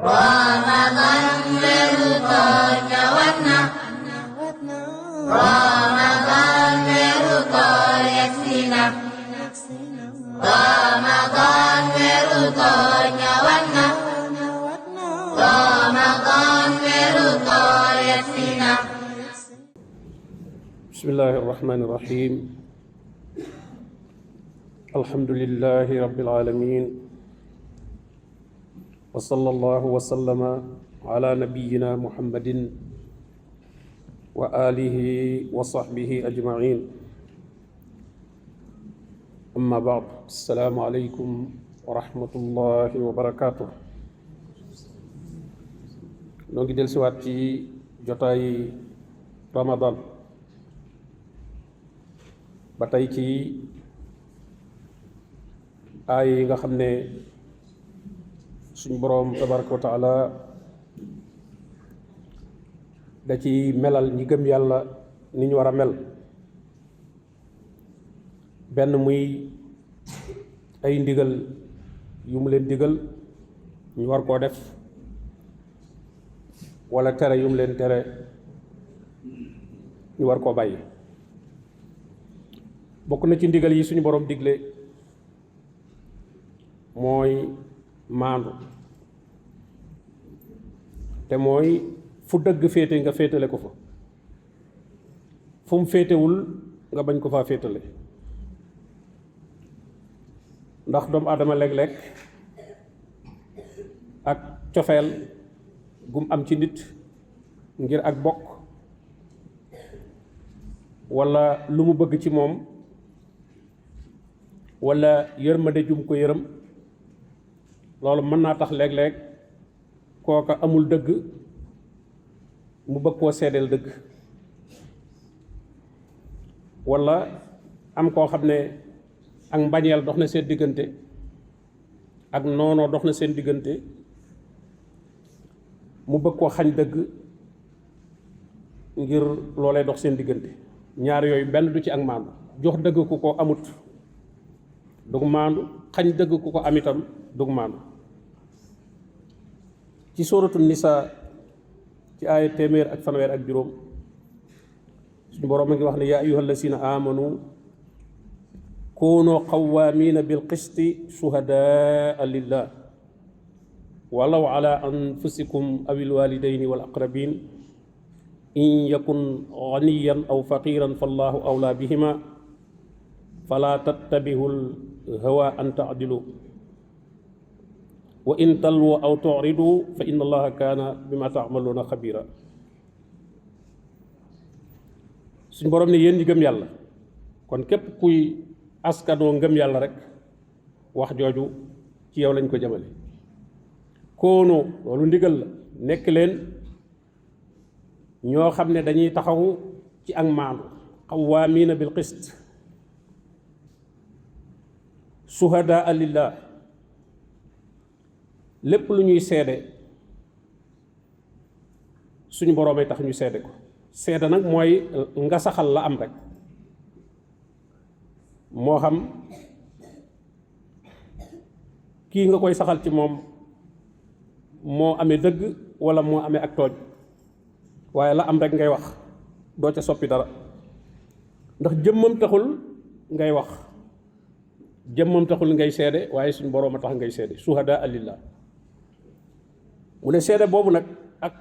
Ramadan weeru koor ñëwaat na. Ramadan weeru koor yegsi na. Ramadan weeru koor ñëwaat na. Ramadan weeru koor yegsi na. Bismillahi rahmani rahim. Alhamdulillahi rabbil alamin. Wa sallallahu wa sallama ala nabiyyina Muhammadin wa alihi wa sahbihi ajma'in. Amma ba'd. Assalamu alaykum wa rahmatullahi wa barakatuh. Noo ngi dellusiwaat ci jotaay Ramadan ba tey ci aay yi nga xam ne suñu boroom tabaraka wa taala da ci melal ñi gëm yàlla ni ñu war a mel, benn muy ay ndigal yu mu leen digal ñu war koo def, wala tere yu mu leen tere ñu war koo bàyyi. bokk na ci ndigal yi suñu boroom digle mooy maandu, te mooy fu dëgg féete nga féetale ko fa, fu mu féetewul nga bañ ko faa féetale. ndax doomu aadama léeg-léeg ak cofeel gum am ci nit ngir ak bokk, walla lu mu bëgg ci moom, walla yërmande jum ko yërëm, loolu mën naa tax léeg-léeg kooka amul dëgg mu bëgg koo seedeel dëgg, walla am koo xam ne ak mbañeel dox na seen diggante, ak noonoo dox na seen diggante, mu bëgg koo xañ dëgg ngir loolee dox seen diggante. ñaar yooyu benn du ci ak maandu. jox dëgg ku ko amut dug maandu, xañ dëgg ku ko am itam dug maandu. ci sóoratu Nisaa ci aaya 100 ak 5 suñu boroom a ngi wax ne yaa ayyuhal lazina amanu kunu qawwamina bil qisti shuhadaa lillah walaw ala anfusikum awil walidayni wal aqrabin in yakun ganiyan aw faqiran fallahu awla bihima fala tattabihul hawa an ta'dilu wa in talwu aw tu'ridu fa inna allaha kaana bima ta'maluna xabira. suñ boroom ne yéen ñi gëm yàlla, kon képp kuy askanoo ngëm yàlla rek wax jooju ci yow lañ ko jëmale. koonoo loolu ndigal la, nekk leen ñoo xam ne dañuy taxaw ci ak maandu, qawwaamiina bil qist, suhadaa lillah. lépp lu ñuy seede suñu boroomay tax ñu seede ko. seede nag mooy nga saxal la am rek, moo xam kii nga koy saxal ci moom moo amee dëgg walla moo amee ak tooñ, waaye la am rek ngay wax, doo ca soppi dara. ndax jëmmam taxul ngay wax, jëmmam taxul ngay seede, waaye suñu boroom a tax ngay seede, suhadaa lillah. mu ne seede boobu nag ak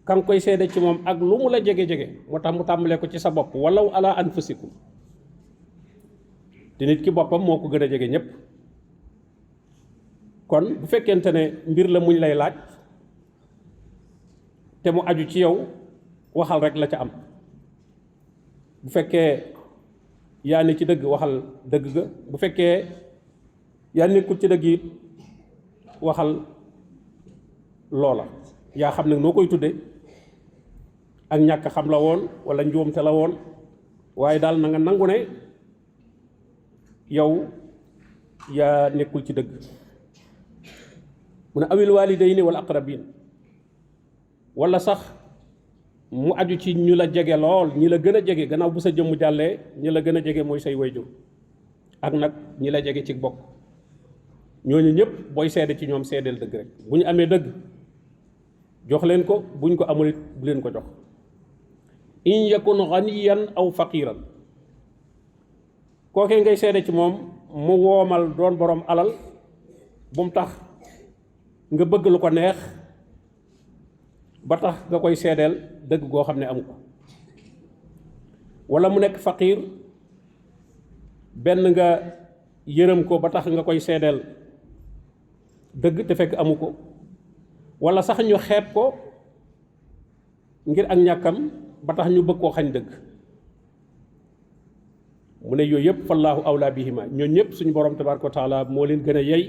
ka nga koy seede ci moom ak lu mu la jege-jege, moo tax mu tàmbalee ko ci sa bopp, walaw ala anfusikum. te nit ki boppam moo ko gën a jege ñépp. kon bu fekkente ne mbir la muñ lay laaj te mu aju ci yow, waxal rek la ca am. bu fekkee yaa ne ci dëgg, waxal dëgg ga. bu fekkee yaa nekkul ci dëgg it, waxal loola. yaa xam ne noo koy tudde, ak ñàkk xam la woon walla njuumte la woon, waaye daal na nga nangu ne yow yaa nekkul ci dëgg. mu ne awil walidayni wal aqrabin, walla sax mu aju ci ñu la jege lool, ñi la gën a jege gannaaw bu sa jëmm jàllee, ñi la gën a jege mooy say wayjur, ak nag ñi la jege ci bokk. ñooñu ñëpp booy seede ci ñoom seedeel dëgg rek. bu ñu amee dëgg jox leen ko, buñ ko amul it bu leen ko jox. in yakun ganiyan aw faqiran, kookee ngay seede ci moom mu woomal doon borom alal bu mu tax nga bëgg lu ko neex ba tax nga koy seedeel dëgg goo xam ne amu ko, wala mu nekk faqir benn nga yërëm ko ba tax nga koy seedeel dëgg te fekk amu ko, wala sax ñu xeeb ko ngir ak ñàkkam ba tax ñu bëgg koo xañ dëgg. mu ne yooyu yëpp fallaahu awlaa bihima, ñooñu ñëpp suñu borom tabaaraka wa taala moo leen gën a yey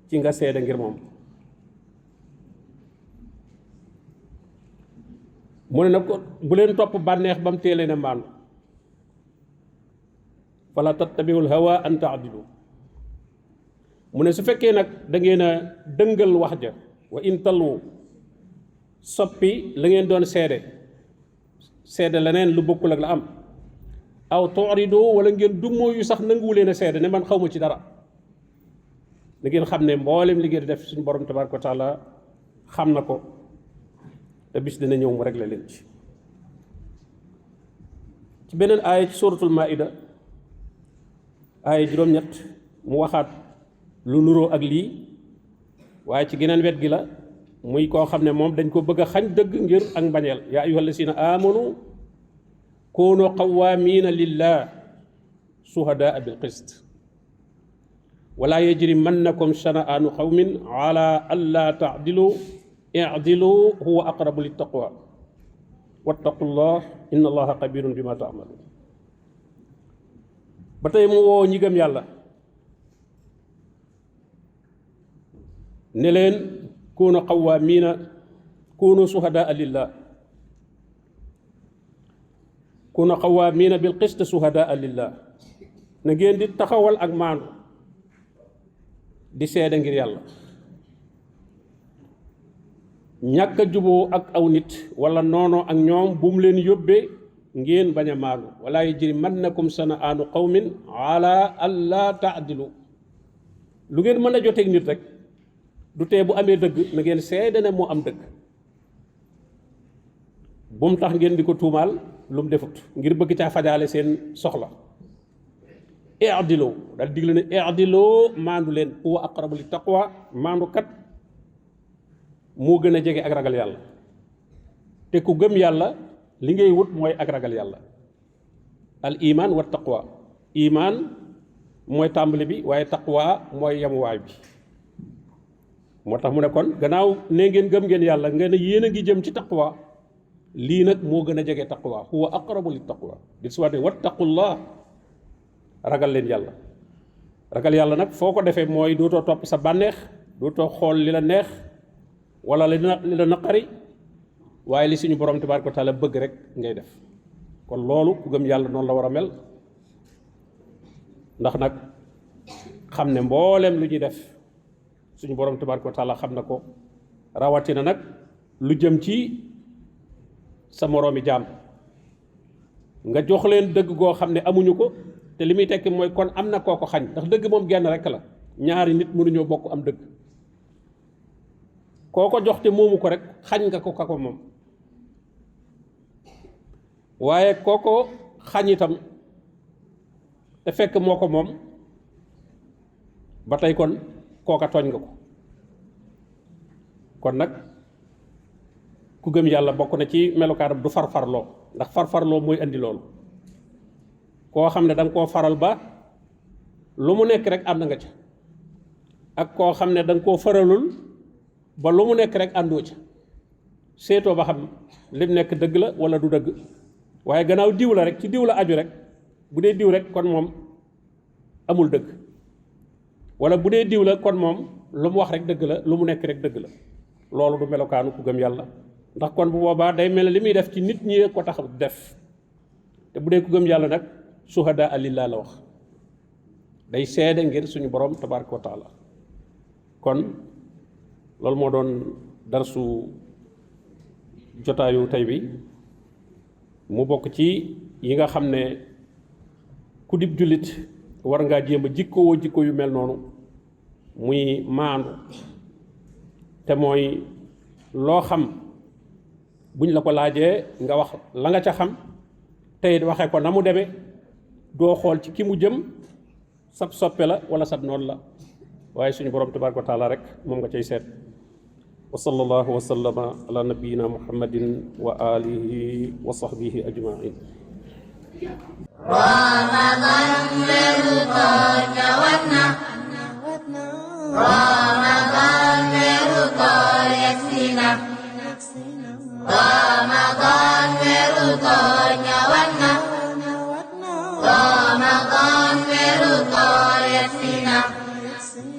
ci nga seede ngir moom. mu ne nag bu leen topp bànneex ba mu teelee ne maandu, fala tattabiul hawa an taadilu. mu ne su fekkee nag da ngeen a dëngal wax ja, wa in talwu soppi la ngeen doon seede leneen lu bokkul ak la am, aw tu'ridu wala ngeen dummoo yu sax nanguwu leen a seede ne man xaw ma ci dara, da ngeen xam ne mboolem li ngeen di def suñu borom tabaaraka wa taala xam na ko, te bis dina ñëw mu réglé leen ci. ci beneen aaya ci suratul maida aaya juróom-ñett mu waxaat lu nuroo ak lii, waaye ci geneen wet gi la, muy koo xam ne moom dañ ko bëgg a xañ dëgg ngir ak mbañeel. yaa ayyuhal lazina amanu kunu qawwamina lillah suhadaa bil qist wala yajrimannakum shana'anu qawmin ala alla ta'dilu i'dilu huwa aqrabu littaqwa wattaqullah inna allaha xabirun bima ta'malun. ba tey mu woo ñi gëm yàlla ne leen kunu qawwamina kunu suhadaa lillah, kunu qawwamina bil qist suhadaa lillah, na ngeen di taxawal ak maandu di seede ngir yàlla. ñàkk a juboo ak aw nit wala noonoo ak ñoom bu mu leen yóbbee ngeen bañ a maandu. wala yajrimannakum shana'anu qawmin ala alla ta'dilu, lu ngeen mën a joteeg nit rek du tee bu amee dëgg na ngeen seede ne moo am dëgg, bu mu tax ngeen di ko tuumaal lu mu defut ngir bëgg caa fajaale seen soxla. i'dilu daal digle ne i'dilu maandu leen, huwa aqrabu lit taqwa, maandu kat moo gën a jege ak ragal yàlla, te ku gëm yàlla li ngay wut mooy ak ragal yàlla. al iman wa taqwa, iman mooy tàmbali bi waaye taqwa mooy yamuwaay bi. moo tax mu ne kon gannaaw ne ngeen gëm ngeen yàlla ngeen ne yéen a ngi jëm ci taqwa, lii nag moo gën a jege taqwa, huwa aqrabu lit taqwa. di si waat ne wattaqullah, ragal leen yàlla. ragal yàlla nag foo ko defee mooy dootoo topp sa bànneex, dootoo xool li la neex wala li la naqari, waaye li suñu borom tabaaraka wa taala bëgg rek ngay def. kon loolu ku gëm yàlla noonu la war a mel, ndax nag xam ne mbooleem lu ñuy def suñu borom tabaaraka wa taala xam na ko, rawatina nag lu jëm ci sa moroomi jaam nga jox leen dëgg goo xam ne amuñu ko, te li muy tekki mooy kon am na koo ko xañ, ndax dëgg moom genn rek la, ñaari nit mënuñoo bokk am dëgg. koo ko jox te moomu ko rek xañ nga ko ka ko moom, waaye koo ko xañ itam te fekk moo ko moom ba tey kon kooka tooñ nga ko. kon nag ku gëm yàlla bokk na ci melukaanam du farfarloo, ndax farfarloo mooy andi loolu. koo xam ne da nga koo faral ba lu mu nekk rek ànd nga ca, ak koo xam ne da nga koo faralul ba lu mu nekk rek àndoo ca, seetoo ba xam lim nekk dëgg la wala du dëgg. waaye gannaaw diw la rek ci diw la aju rek, bu dee diw rek kon moom amul dëgg, wala bu dee diw la kon moom lu mu wax rek dëgg la, lu mu nekk rek dëgg la. loolu du melokaanu ku gëm yàlla, ndax kon bu boobaa day mel ne li muy def ci nit ñi ko tax def. te bu dee ku gëm yàlla nag suhadaa lillah la wax, day seede ngir suñu borom tabaaraka wa taala. kon loolu moo doon darsu jotaayu tey bi, mu bokk ci yi nga xam ne ku dib jullit war ngaa jéem a jikkoo jikko yu mel noonu, muy maandu, te mooy loo xam buñ la ko laajee nga wax la nga ca xam tey waxee ko na mu demee doo xool ci ki mu jëm sab soppe la wala sab noonu la waaye suñu borom tabaraka wa taala rek moom nga cay seet wa sallallahu wa sallama ala nabiyyina muhammadin wa alihi wa sahbihi ajmain رمضان weeru koor رمضان weeru koor yegsi na رمضان weeru koor